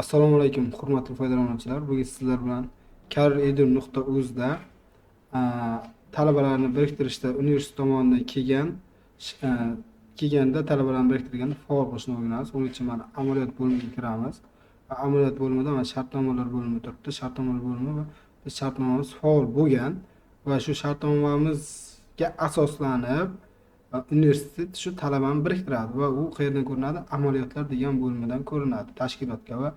Assalomu alaykum, hurmatli foydalanuvchilar. Bugun sizlar bilan career.edu.uzda talabalarni biriktirishda universitet tomonidan kelganda talabalarni biriktirganda faol qilishni o'rganamiz. Uning uchun mana amaliyot bo'limiga kiramiz. Va amaliyot bo'limida mana shartnomalar bo'limi turibdi. Shartnomalar bo'limi va biz shartnomamiz faol bo'lgan va shu shartnomamizga asoslanib universitet shu talabani biriktiradi va u qayerdan ko'rinadi? Amaliyotlar degan bo'limidan ko'rinadi tashkilotga va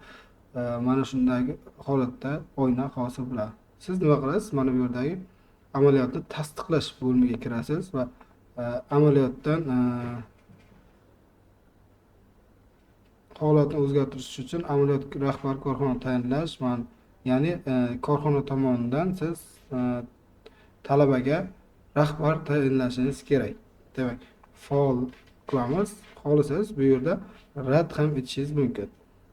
mana shundagi holatda oyna hosil bo'ladi. Siz nima qilasiz? Mana bu yerdagi amaliyotni tasdiqlash bo'limiga kirasiz va amaliyotdan holatni o'zgartirish uchun amaliyot rahbar korxona tayinlash, mana ya'ni korxona tomonidan siz talabaga rahbar tayinlashingiz kerak. Demak, faol qilamiz. Xohlasangiz bu yerda rad ham etishingiz mumkin.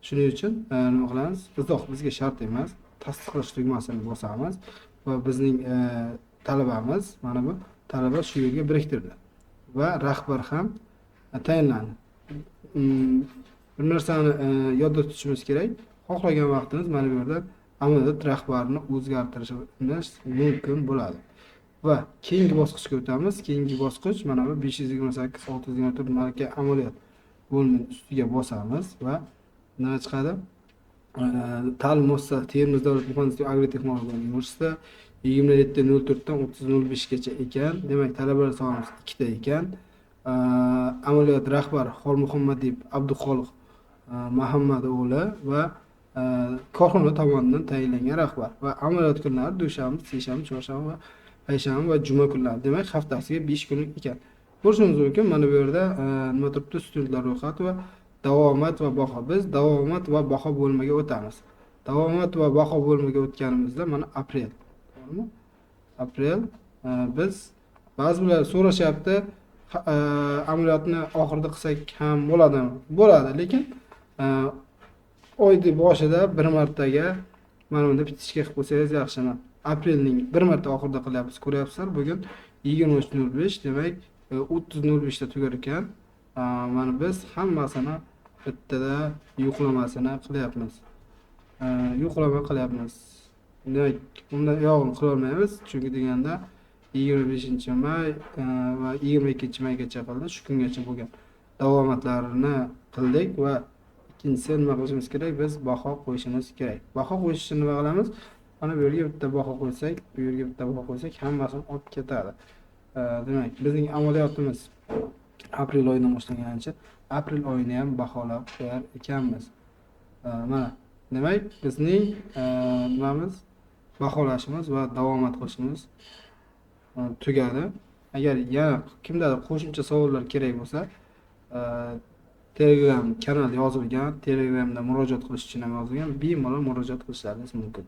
Shuning uchun nima qilamiz? Izoh bizga shart emas. Tasdiqlash tugmasini bosamiz va bizning talabamiz, mana bu talaba shu yerga biriktirildi va rahbar ham tayinlandi. Bir narsani yodda tutishimiz kerak. Xohlagan vaqtimiz mana bu yerda amaliyot rahbarini o'zgartirishimiz mumkin bo'ladi. Va keyingi bosqichga o'tamiz. Keyingi bosqich mana bu 528 624 marka amaliyot bo'limining ustiga bosamiz va nima chiqadi? Ta'lim muassasasi Termiz davlat muhandislik agrotexnologiya universiteti 27:04 dan 30:05 gacha ekan. Demak, talabalar sonimiz ikkita ekan. Amaliyot rahbari Xolmuhammadiyev Abduxoliq Muhammad o'g'li va korxona tomonidan tayinlangan rahbar va amaliyot kunlari dushanba, seshanba, chorshanba va payshanba va juma kunlari. Demak, haftasiga 5 kunlik ekan. Ko'rishingiz mumkin, mana bu yerda nima turibdi? Studentlar ro'yxati va davomat va baho. Biz davomat va baho bo'limiga o'tamiz. Davomat va baho bo'limiga o'tganimizda mana aprel. To'g'rimi? Aprel. Biz ba'zilar so'rashyapti, amaliyotni oxirida qilsak ham bo'ladimi? Bo'ladi, lekin oyni boshida bir martaga mana bunda bitishga qilib qo'ysangiz yaxshi. Aprelning bir marta oxirida qilyapmiz. Ko'ryapsizlar, bugun 23:05, demak, 30:05 da tugar ekan. Mana biz hammasini bittada yo'qlamasini qilyapmiz. Yo'qlama qilyapmiz. Demak, undan uyog'ini qila olmaymiz, chunki deganda 25 may va 22 maygacha qildi. Shu kungacha bo'lgan davomatlarini qildik va ikkinchisi nima qilishimiz kerak? Biz baho qo'yishimiz kerak. Baho qo'yish uchun nima qilamiz? Mana bu yerga bitta baho qo'ysak, bu yerga bitta baho qo'ysak, hammasini olib ketadi. Demak, bizning amaliyotimiz aprel oyidan boshlanganicha aprel oyini ham baholab qo'yar ekanmiz. Mana demak, bizning nimamiz, baholashimiz va davomat qilishimiz tugadi. Agar yana kimdadir qo'shimcha savollar kerak bo'lsa, Telegram kanal yozilgan, Telegramda murojaat qilish uchun ham yozilgan, bemalol murojaat qilishlaringiz mumkin.